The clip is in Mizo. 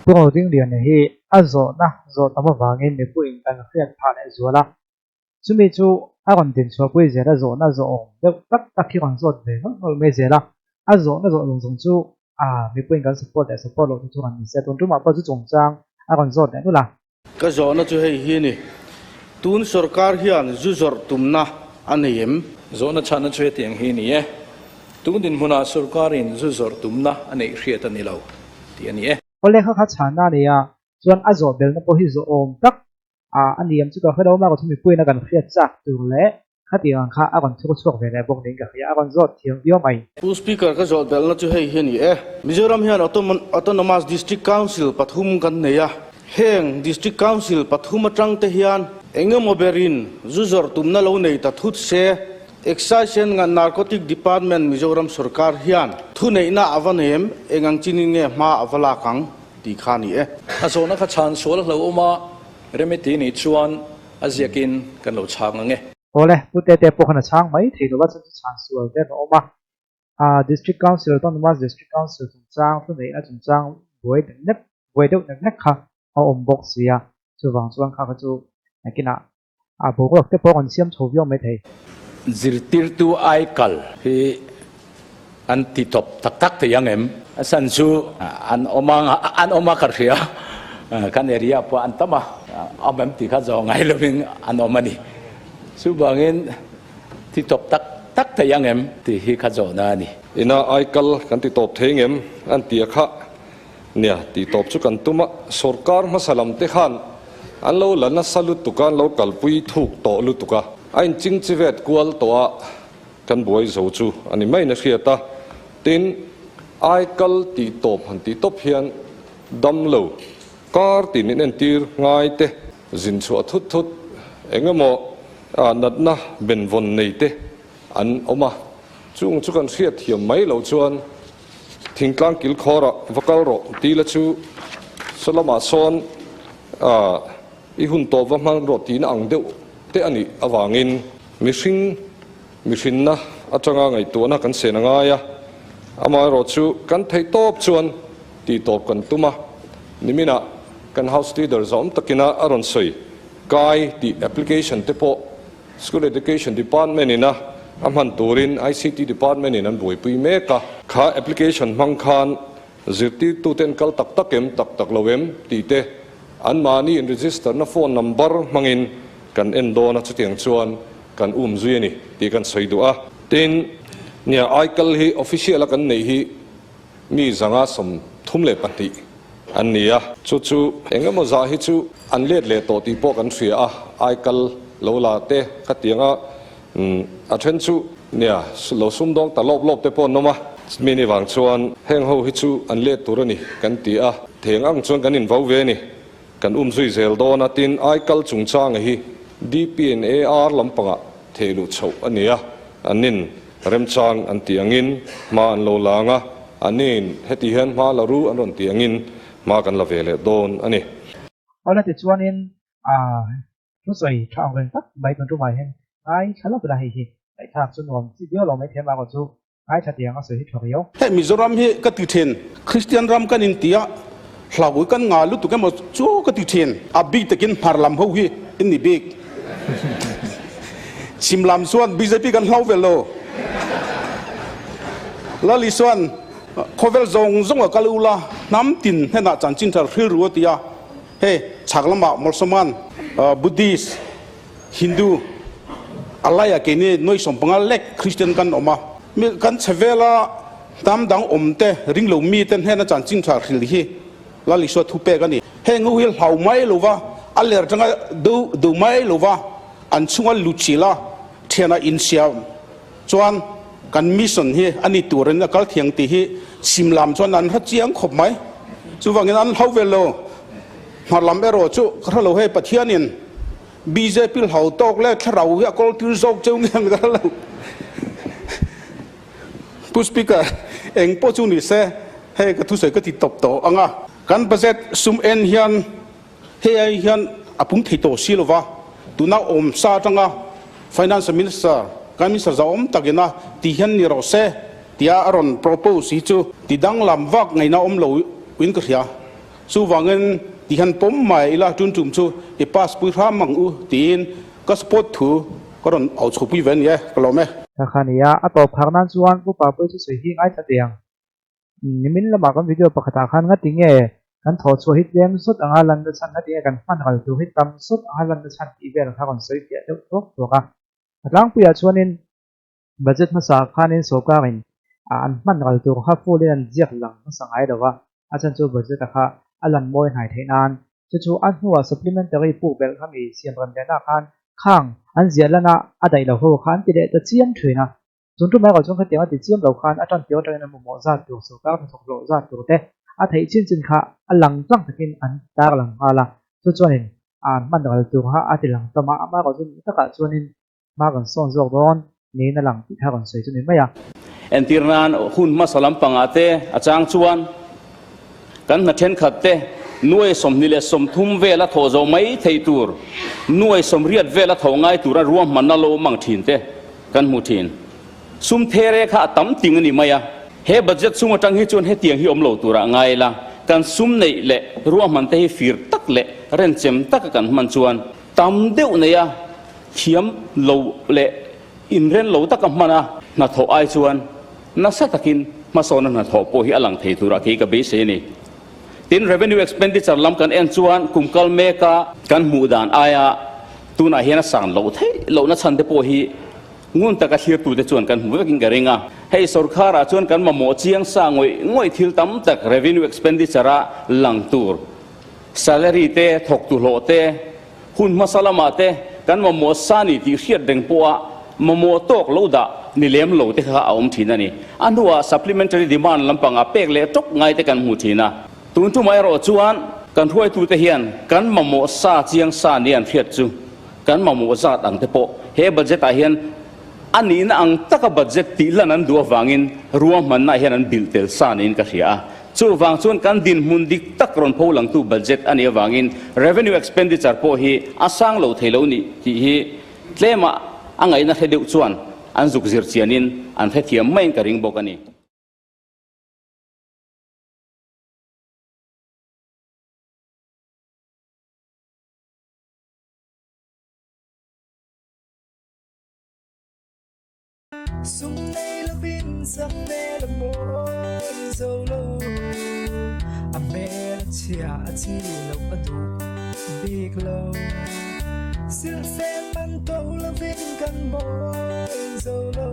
Pu Rodingliana hi a zawhna zawh tam avangin mipuiin kan hriat phah leh zual a, chumi chu a rawn dinchhuahpui zel a zawhna zawh awm deuh tak tak hi rawn zawt ve nawlh nawlh mai zel a, a zawhna zawh zawng zawng chu a mipuiin kan support leh support loh te chu rawn ni se, tun tumah pawh chu chungchang a rawn zawt leh nulh a. Ka zawhna chu hei hi a ni, tun sorkar hian zu zawrh tumna a nei em? Zawhna chhanna chu hetiang hi a ni e, tun dinhmunah sorkarin zu zawrh tumna a neih hriat a ni lo tih a ni e. Awle kha kha chhanna a nei a, chuan a zawh belna pawh hi zawhawm tak a ni em chu ka hre lo, mahse mipuiin a kan hriat chak tur leh Khatiang ang kha a rawn thur chhuak ve leh bawk niin ka hria, a rawn zawt thiam viau mai. Pu Speaker, ka zawh belhna chu hei hi a ni e. Mizoram hian Autonomous District Council pathum kan nei a, heng District Council pathum atang te hian engemaw berin zu zawrh tumna lo nei ta thut se, Excise and Narcotic Department Mizoram sorkar hian thuneihna a va nei em, eng ang chinin nge hma a va lak ang tih kha a ni e. A zawhna kha chhan sual a hlauhawm a, remiti nih chuan A ziakin kan lo chhang ang e. Awle, Pu Tete pawh khan a chhang mai thei lo a, chuan chu chhan sual te an awm a. Aa District Council, Autonomous District Council chungchang, thuneihna chungchang buai nek nek, buai deuh nek nek kha a awm bawk si a. Chuvang chuan kha kha chu nakinah a boruak te pawh an siam chho viau mai thei. Zirtirtu aikal hi an ti tawp tak tak thei ang em? A san chu an awm a, an awm a ka hria. Kan area pawh an tam a, awm em tih kha zawh ngai lovin an awm a ni. Chuvangin ti tawp tak tak thei ang em tih hi kha zawhna a ni. Ina aikal kan ti tawp thei ngem an ti a kha nia ti tawp chu kan tum a, sorkar hmasa lam te khan an lo la nasa lutuk a, an lo kalpui thuk tawh lutuk a, a inchingchi vet kual tawh a. Kan buai zo chu a ni maiin a hriat a, tin, aikal tih tawp han tih tawp hian dam lo kar tin in entir ngai te, zin chhuah thut thut eng emaw natna benvawn nei te an awm a, chung chu kan hriat thiam mai loh chuan thingtlang kil khawrah va kal rawh ti la chu saw lamah sawn i hun tawp va hman rawh tihna ang deuh te a nih avangin mihring mihrinna atanga ngaihtuahna kan sen a ngai a, amaherawh chu kan theih tawp chuan tih tawp kan tum a, niminah kan House Leader zawm takina a rawn sawi kai tih application te pawh School Education Department in a a hman turin ICT Department in an buaipui mek a, kha application hmang khan Zirtirtuten kal tak tak em, tak tak lo em tih te anmahni in register na phone number hmangin kan en dawn a, chutiang chuan kan um zui a ni tih kan sawi duh a. Tin, nia aikal hi official a kan neih hi mi 132 an ni a, chu chu eng emaw zah hi chu an let leh tawh tih pawh kan hria a, aikal lo la te khatianga A then chu nia lo sumdawng ta lawp lawp te pawh an awm a, mi ni vang chuan heng ho hi chu an let tur a ni kan ti a, theng ang chuan kan invo ve a ni, kan um zui zel dawn a, tin aikal chungchanga hi DPNAR lampangah theh luh chhoh a ni a, an nin remchang an tih angin hma an lo lang a, an nin heti hian hma la ru an rawn tih angin hma kan la ve leh dawn a ni. Awle tichuanin Thusawi tha ang reng tak mai tun tumah hian ngaithla lawk ila hei hi ngaihthlak chu nuam chi viau lo mai thei a, mahse chu ngaithla tiang a sawi hi tha riau. Hei Mizoram hi ka ti thin, Kristian ram kan inti a, hlaui kan ngah lutuk emaw chu ka ti thin, a bik takin hmar lam ho hi in ni bik. Chhim lam chuan bjp kan hlau ve lo. Lali chuan khawvel zawng zawng a kal ula hnam tin hnenah chanchin thar hrilru a ti a. Hei chhak lamah Molsoman, Buddhist, Hindu a laiah keini nuai 15 lek Christian kan awm a. Mi kan chhe vela hnam dang awm te ring lo mi te hnena chanchin tha hril hi Lal Isua thu pek a ni. Heng ho hi hlau mai lo va, a ler tanga do do mai lo va, an chhunga luchil a, thianah insiam chuan kan mission hi a ni turin a kal thiang tih hi chhim lam chuan an hre chiang khawp mai. Chuvangin an hlau vel lo. Hmar lam erawh chu ka hre lo hei Pathianin bjp hlau tawk leh thlarau hi a kawl tir zawk cheu nge ang ka hre lo. Pu Speaker, eng pawh chu ni se hei ka thusawi ka ti tawp tawh ang a. Kan budget sum en hian Hei ai hian a pung thei tawh si lova, tuna awm sa atanga Finance Minister, kan Minister zahawm takina ti hian ni rawh se tia a rawn propose hi chu ti danglam vak ngaihna awm lo in ka hria. Chuvangin tihian pawm mai ila tun tum chu i pass pui hram ang u tiin ka support thu ka rawn au chhupui ve a ni e, ka lawm e. Kha kha nia, a tawp phak nan chuan Pu Papui chu sawi hi ngaithla teh ang. Nimin lamah kan video pakhatah khan ngati nge kan thawh chhuah hi tlem sawt anga lanna chhan, ngati nge kan hman ral tur hi tam sawt anga lanna chhan tih vel kha rawn sawi fiah deuh thuak thuak a. A tlangpuiah chuanin budget hmasa khanin sawrkarin an hman ral tur kha full in an ziak lang hmasa ngai lo va, a chhan chu budget a kha a lan mawi hnai theih nan chu chu a hnuah supplementary puk belh kha mi siam rem lehna khan khang an ziah lana a daih lo ho kha an ti leh ta chiam thin a. Chun tum erawh chuan khatiang a ti chiam lo khan a tan tir atangin an mamawh zat tur, sawrkar hnathawk hlawh zat tur te a theih chin chin kha a lang tlang takin an tar lang nghal a, chu chuanin a an hman ral tur kha a ti lang tam a, amaherawh chu ni takah chuanin hma kan sawn zawk dawn niin a lang tih kha rawn sawi chu ni mai a. Entir nan hun hmasa lampangah te a chang chuan kan hna thenkhat te nuai 29 vela thawh zo mai thei tur, nuai 80 vela thawh ngai tura ruahmanna lo awm ang thin te, Kan hmu thin. Sum there kha a tam ting a ni mai a. He budget chung atang hi chuan hetiang hi awm lo turah ngai ila, kan sum neih leh ruahman te hi fir tak leh renchem taka kan hman chuan tam deuh neia thiam lo leh inren lo taka hman a hnathawh ai chuan nasa takin hmasawna hnathawh pawh hi a lang thei turah kei ka beisei a ni. Tin, revenue expenditure lam kan en chuan kum kal meka kan hmuh dan aia Tunah hian a san loh theih lohna chhan te pawh hi ngun taka thlirtute chuan kan hmu vekin ka ring a. Hei sorkharah chuan kan mamawh chiang sa ngawih ngawih thil tam tak revenue expenditure a lang tur, salary te, thawktu hlawh te, hun hmasa lamah te kan mamawh sa ni tih hriat reng pawha mamawh tawk lo dah ni lem lo te kha a awm thin a ni. A hnuah supplementary demand lampangah pek leh tawk ngai te kan hmu thin a. Tun tumah erawh chuan kan hruaitute hian kan mamawh sa chiang sa nia an hriat chu kan mamawh zat ang te pawh he budget ah hian a nihna ang taka budget tih lan an duh avangin ruahmanna hian an bilh tel sa niin ka hria a. Chuvang chuan kan dinhmun dik tak rawn pho langtu budget a nih avangin revenue expenditure pawh hi a sang lo thei lo nih tih hi tlema a ngaihna hre deuh chuan an zuk zir chianin an hrethiam maiin ka ring bawk a ni. Sum nei lovin sak hmel a mawi zo lo, a hmel a chhia a chi loh a duh bik lo. Silhfen man to lovin kan mawi zo lo.